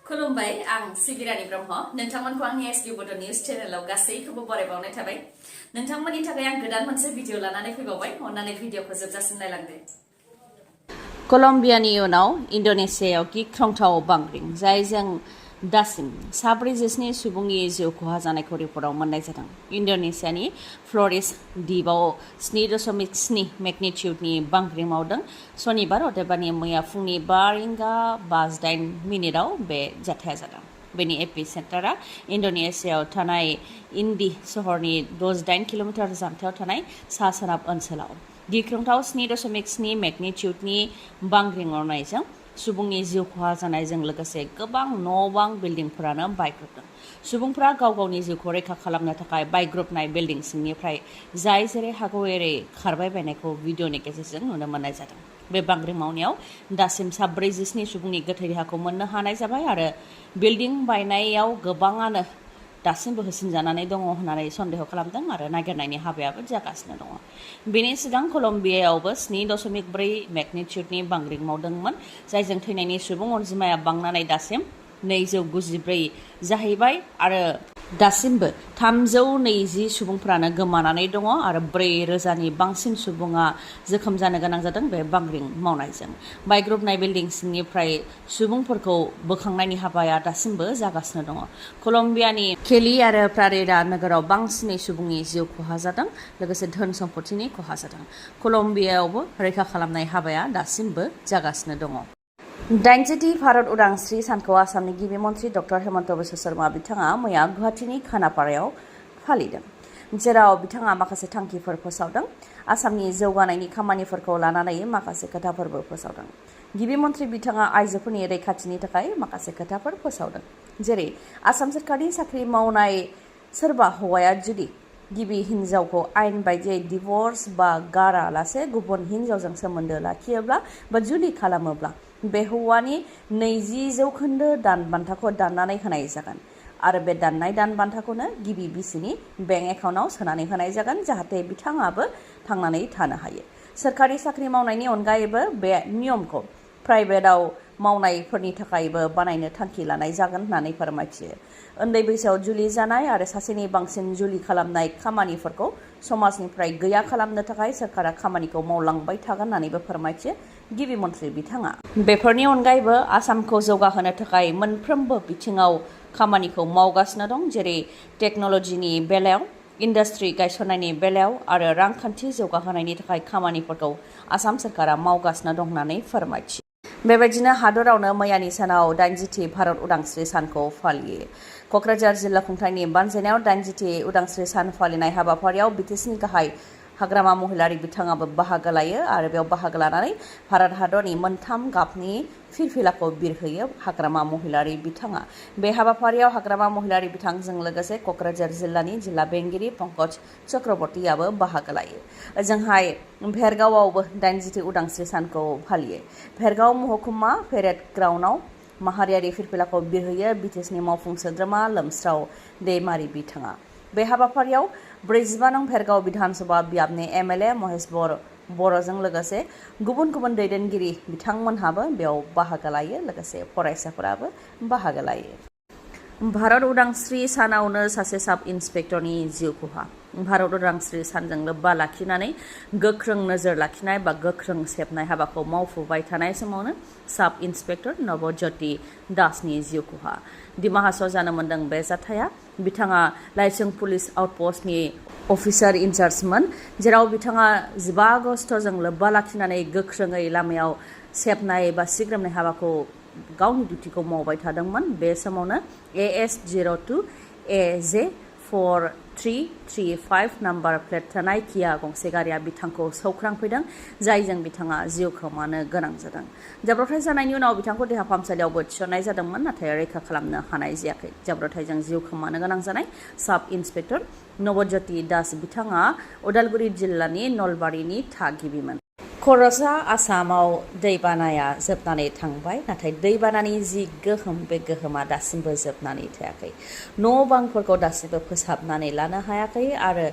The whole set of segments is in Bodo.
खुलुमबाय आं सिगिरानि ब्रह्म नोंथांमोनखौ आंनि एसबि बड' निउज चेनेलाव गासैखौबो बरायबावनाय थाबाय नोंथांमोननि थाखाय आं गोदान मोनसे भिडिअ लानानै फैबावबाय अन्नानै भिडिअखौ जोबजासिम नायलांदो कलम्बियानि उनाव इन्ड'नेसियायाव गिख्रंथाव बांग्रिं जायजों दासिम 47 सुबुंनि जिउ खहा जानायखौ रिपर्टआव मोननाय जादों। इन्ड'नेसियानि फ्लरेस द्वीपआव 7.7 मेगनिट्युडनि बांग्रिं मावदों। सनिबार अदेबानि मैया फुंनि 5:58 बे जाथाया जादों। बेनि एपिसेन्टारा इन्ड'नेसियायाव थानाय इन्डी सहरनि 68 किल'मिटार जानथायाव थानाय सा-सोनाब ओनसोलाव। गिख्रंथाव 7.7 मेगनिट्युडनि बांग्रिं मावनायजों सुबुंनि जिउ खहा जानायजों लोगोसे गोबां न'-बां बिल्डिंफोरानो बायग्रबदों। सुबुंफोरा गाव गावनि जिउखौ रैखा खालामनो थाखाय बायग्रबनाय बिल्डिं सिंनिफ्राय जाय जेरै हागौ एरै खारबाय बायनायखौ भिडिअनि गेजेरजों नुनो मोननाय जादों। बे बांग्रिं मावनायाव दासिम 47 सुबुंनि गोथै देहाखौ मोननो हानाय जाबाय आरो बिल्डिं बायनायाव गोबाङानो दासिमबो होसिनजानानै दङ होननानै सन्देह खालामदों आरो नागिरनायनि हाबायाबो जागासिनो दङ। बेनि सिगां कलम्बियायावबो 7.4 मेगनिट्युडनि बांग्रिं मावदोंमोन जायजों थैनायनि सुबुं अनजिमाया बांनानै दासिम 294 जाहैबाय आरो दासिमबो 320 सुबुंफोरानो गोमानानै दङ आरो 4,000नि बांसिन सुबुङा जोखोम जानो गोनां जादों बे बांग्रिं मावनायजों। बायग्रबनाय बिल्डिं सिंनिफ्राय सुबुंफोरखौ बोखांनायनि हाबाया दासिमबो जागासिनो दङ। कलम्बियानि केलि आरो प्रारेरा नोगोराव बांसिनै सुबुंनि जिउ खहा जादों लोगोसे धोन सम्पथिनि खहा जादों। कलम्बियायावबो रैखा खालामनाय हाबाया दासिमबो जागासिनो दङ। 80थि भारत उदांस्रि सानखौ आसामनि गिबि मन्थ्रि डक्टर हेमन्त बिश्व शर्मा बिथाङा मैया गुवाहाटीनि खानापारायाव फालिदों, जेराव बिथाङा माखासे थांखिफोर फोसावदों। आसामनि जौगानायनि खामानिफोरखौ लानानै माखासे खोथाफोरबो फोसावदों। गिबि मन्थ्रि बिथाङा आइजोफोरनि रैखाथिनि थाखाय माखासे खोथाफोर फोसावदों, जेरै आसाम सोरखारनि साख्रि मावनाय सोरबा हौवाया जुदि गिबि हिन्जावखौ आयेन बायदियै डिभर्स बा गारालासे गुबुन हिन्जावजों सोमोन्दो लाखियोब्ला बा जुलि खालामोब्ला बे हौवानि 20% दान बान्थाखौ दाननानै होनाय जागोन आरो बे दाननाय दान बान्थाखौनो गिबि बिसिनि बेंक एकाउन्टआव सोनानै होनाय जागोन जाहाथे बिथाङाबो थांनानै थानो हायो। सोरखारि साख्रि मावनायनि अनगायैबो बे नियमखौ प्राइभेटआव मावनायफोरनि थाखायबो बानायनो थांखि लानाय जागोन होननानै फोरमायथियो। उन्दै बैसोआव जुलि जानाय आरो सासेनि बांसिन जुलि खालामनाय खामानिफोरखौ समाजनिफ्राय गैया खालामनो थाखाय सोरखारा खामानिखौ मावलांबाय थागोन होननानैबो फोरमायथियो गिबि मन्थ्रि बिथाङा। बेफोरनि अनगायैबो आसामखौ जौगाहोनो थाखाय मोनफ्रोमबो बिथिङाव खामानिखौ मावगासिनो दं, जेरै टेक्न'लजिनि बेलायाव, इन्डास्ट्रि गायसननायनि बेलायाव आरो रांखान्थि जौगाहोनायनि थाखाय खामानिफोरखौ आसाम सोरखारा मावगासिनो दं होननानै फोरमायथियो। बेबायदिनो हादरावनो मैयानि सानाव 80थि भारत उदांस्रि सानखौ फालियो। क'क्राझार जिल्ला खुंथायनि बानजायनायाव 80थि उदांस्रि सान फालिनाय हाबाफारियाव बिटिसिनि गाहाय हाग्रामा महिलारि बिथाङाबो बाहागो लायो आरो बेयाव बाहागो लानानै भारत हादरनि मोनथाम गाबनि फिरफिलाखौ बिरहोयो हाग्रामा महिलारि बिथाङा। बे हाबाफारियाव हाग्रामा महिलारि बिथांजों लोगोसे क'क्राझार जिल्लानि जिल्ला बेंगिरि पंकज चक्रवर्तीयाबो बाहागो लायो। ओजोंहाय भेरगावआवबो 80थि उदांस्रि सानखौ फालियो। भेरगाव महकुमा पेरेड ग्राउन्डआव माहारियारि फिरफिलाखौ बिरहोयो बिटिसिनि मावफुं सोद्रोमा लोमस्राव दैमारि बिथाङा। बे हाबाफारियाव 45 नं भेरगाव बिधानसभा बियाबनि एमएलए महेश बर'जों लोगोसे गुबुन गुबुन दैदेनगिरि बिथांमोनहाबो बेयाव बाहागो लायो, लोगोसे फरायसाफोराबो बाहागो लायो। भारत उदांस्रि सानावनो सासे साब इन्सपेक्टरनि जिउ खहा। भारत उदांस्रि सानजों लोब्बा लाखिनानै गोख्रों नोजोर लाखिनाय बा गोख्रों सेबनाय हाबाखौ मावफुबाय थानाय समावनो साब इन्सपेक्टर नवज्योति दासनि जिउ खहा। डिमा हासाव जानो मोन्दों बे जाथाया। बिथाङा लाइसों पुलिस आउटपस्टनि अफिसार इनचार्जमोन, जेराव बिथाङा 15 आगस्टजों लोब्बा लाखिनानै गोख्रोङै लामायाव सेबनाय बा सिग्रोमनाय हाबाखौ गावनि डिउटिखौ मावबाय थादोंमोन। बे समावनो AS02 AJ4335 नाम्बार प्लेट थानाय किया गंसे गारिया बिथांखौ सौख्रांफैदों, जायजों बिथाङा जिउ खोमानो गोनां जादों। जाब्रबथाय जानायनि उनाव बिथांखौ देहा फाहामसालियावबो थिसननाय जादोंमोन, नाथाय रैखा खालामनो हानाय जायाखै। जाब्रबथायजों जिउ खोमानो गोनां जानाय साब इन्सपेक्टर नवज्योति दास बिथाङा उदालगुरि जिल्लानि नलबारिनि थागिबिमोन। खर'सा आसामाव दैबानाया जोबनानै थांबाय, नाथाय दैबानानि जि गोहोम बे गोहोमा दासिमबो जोबनानै थायाखै। न' बांफोरखौ दासिमबो फोसाबनानै लानो हायाखै आरो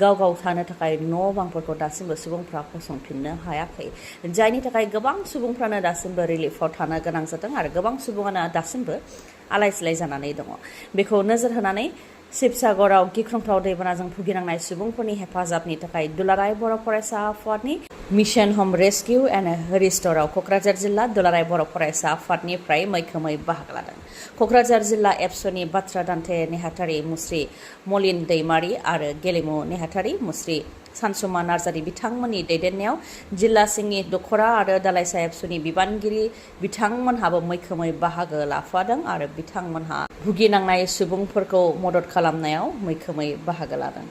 गाव गाव थानो थाखाय न' बांफोरखौ दासिमबो सुबुंफ्रा फसंफिननो हायाखै, जायनि थाखाय गोबां सुबुंफ्रानो दासिमबो रिलिफआव थानो गोनां जादों आरो गोबां सुबुङानो दासिमबो आलाय सिलाय जानानै दङ बेखौ नोजोर होनानै शिबसागराव गिख्रंथाव दैबानाजों भुगिनांनाय सुबुंफोरनि हेफाजाबनि थाखाय दुलाराय बर' फरायसा आफादनि मिशन हम रेस्किउ एन्ड रिस्टराव क'क्राझार जिल्ला दुलाराय बर' फरायसा आफादनिफ्राय मैखोमै बाहागो लादों। क'क्राझार जिल्ला एबसुनि बाथ्रा दान्थे नेहाथारि मुस्रि मलिन दैमारि आरो गेलेमु नेहाथारि मुस्रि सानसुमा नार्जारि बिथांमोननि दैदेननायाव जिल्ला सिंनि दख'रा आरो दालाइसा एबसुनि बिबानगिरि बिथांमोनहाबो मैखोमै बाहागो लाफादों आरो बिथांमोनहा भुगिनांनाय सुबुंफोरखौ मदद खालामनायाव मैखोमै बाहागो लादों।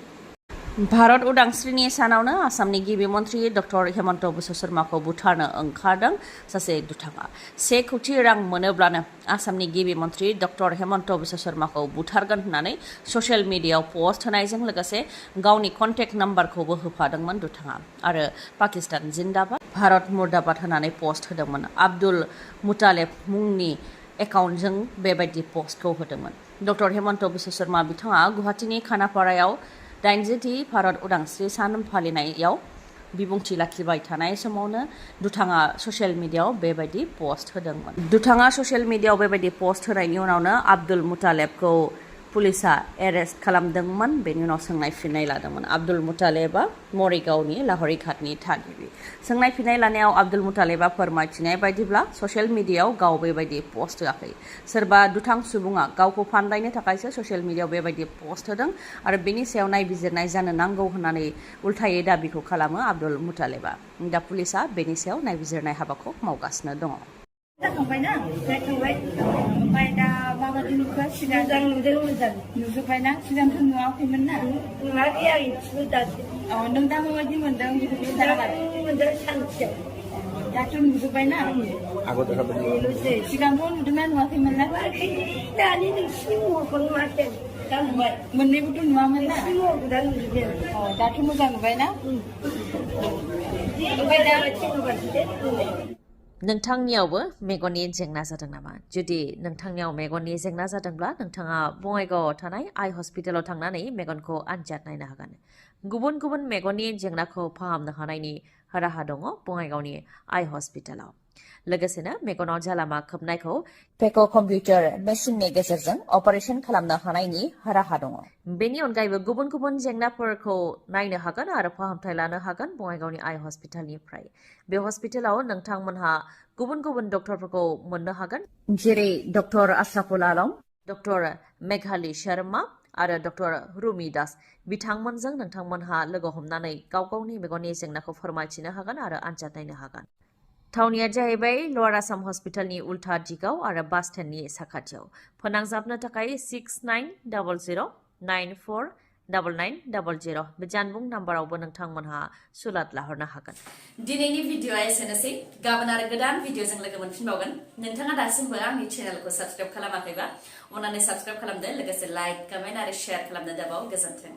भारत उदांस्रिनि सानावनो आसामनि गिबि मन्त्रि डक्टर हेमन्त बिश्व शर्माखौ बुथारनो ओंखारदों सासे दुथाङा। 1 कौटि रां मोनोब्लानो आसामनि गिबि मन्त्रि डक्टर हेमन्त बिश्व शर्माखौ बुथारगोन होननानै ससियेल मिडियायाव पस्ट होनायजों लोगोसे गावनि कन्टेक्ट नाम्बारखौबो होफादोंमोन दुथाङा आरो पाकिस्तान जिन्दाबाद भारत मुर्दाबाद होनानै पस्ट होदोंमोन। आब्दुल मुतालेब मुंनि एकाउन्टजों बेबायदि पस्टखौ होदोंमोन। डक्टर हेमन्त बिश्व शर्मा बिथाङा गुवाहाटीनि खानापारायाव 80थि भारत उदांस्रि सान फालिनायाव बिबुंथि लाखिबाय थानाय समावनो दुथाङा ससियेल मिडियायाव बेबायदि पस्ट होदोंमोन। दुथाङा ससियेल मिडियायाव बेबायदि पस्ट होनायनि उनावनो आब्दुल मुतालेबखौ पुलिसा एरेस्ट खालामदोंमोन। बेनि उनाव सोंनाय फिननाय लादोंमोन। आब्दुल मुतालेबा मरिगावनि लाहरी घाटनि थागिबि। सोंनाय फिननाय लानायाव आब्दुल मुतालेबा फोरमायथिनाय बायदिब्ला ससियेल मिडियायाव गाव बेबायदि पस्ट होआखै। सोरबा दुथां सुबुङा गावखौ फानदायनो थाखायसो ससियेल मिडियायाव बेबायदि पस्ट होदों आरो बेनि सायाव नायबिजिरनाय जानो नांगौ होननानै उल्थायै दाबिखौ खालामो आब्दुल मुतालेबा। दा पुलिसा बेनि सायाव नायबिजिरनाय हाबाखौ मावगासिनो दङ। जाखांबायना जाखांबाय ओमफ्राय दा माबायदि नुखो सिगां मोजां नुदों मोजां नुजोब्बायना सिगांथ' नुवाखैमोन ना नुवाखै आं इसेबो दासो नों दा माबायदि मोनदों बेखौ मोनदों सानसेयाव दाथ' नुजोब्बायना सिगांथ' नुदोंना नुवाखैमोन ना दानि नोंसिनि महरखौ नुवाखै दा नुबाय मोननैबोथ' नुवामोन ना महरखौ दा नुजोबदों दाथ' मोजां नुबायना ओमफ्राय दा नोंथांनियावबो मेगननि जेंना जादों नामा? जुदि नोंथांनियाव मेगननि जेंना जादोंब्ला नोंथाङा बङाइगावआव थानाय आइ हस्पिटालाव थांनानै मेगनखौ आनजाद नायनो हागोन। गुबुन गुबुन मेगननि जेंनाखौ फाहामनो हानायनि राहा दङ बङाइगावनि आइ हस्पिटालाव। लोगोसेनो मेगनाव जालामा खोबनायखौ पेक' कम्पिउटार मेसिननि गेजेरजों अपारेशन खालामनो हानायनि राहा दङ। बेनि अनगायैबो गुबुन गुबुन जेंनाफोरखौ नायनो हागोन आरो फाहामथाय लानो हागोन बङाइगावनि आइ हस्पिटालनिफ्राय। बे हस्पिटालाव नोंथांमोनहा गुबुन गुबुन डक्टरफोरखौ मोननो हागोन, जेरै डक्टर आशराफुल आलम, डक्टर मेघाली शर्मा आरो डक्टर रुमि दास। बिथांमोनजों नोंथांमोनहा लोगो हमनानै गाव गावनि मेगननि जेंनाखौ फोरमायथिनो हागोन आरो आनजाद नायनो हागोन। थावनिया जाहैबाय लवार आसाम हस्पिटालनि उल्था दिगाव आरो बास स्टेन्डनि साखाथियाव। फोनांजाबनो थाखाय 6900949900 बे जानबुं नाम्बारावबो नोंथांमोनहा सुलाद लाहरनो हागोन। दिनैनि भिडिअआ एसेनोसै। गाबोन आरो गोदान भिडिअजों लोगो मोनफिनबावगोन। नोंथाङा दासिमबो आंनि चेनेलखौ साबस्क्राइब खालामाखैबा अन्नानै साबस्क्राइब खालामदो, लोगोसे लाइक, कमेन्ट आरो शेयार खालामनो दाबाव। गोजोन्थों।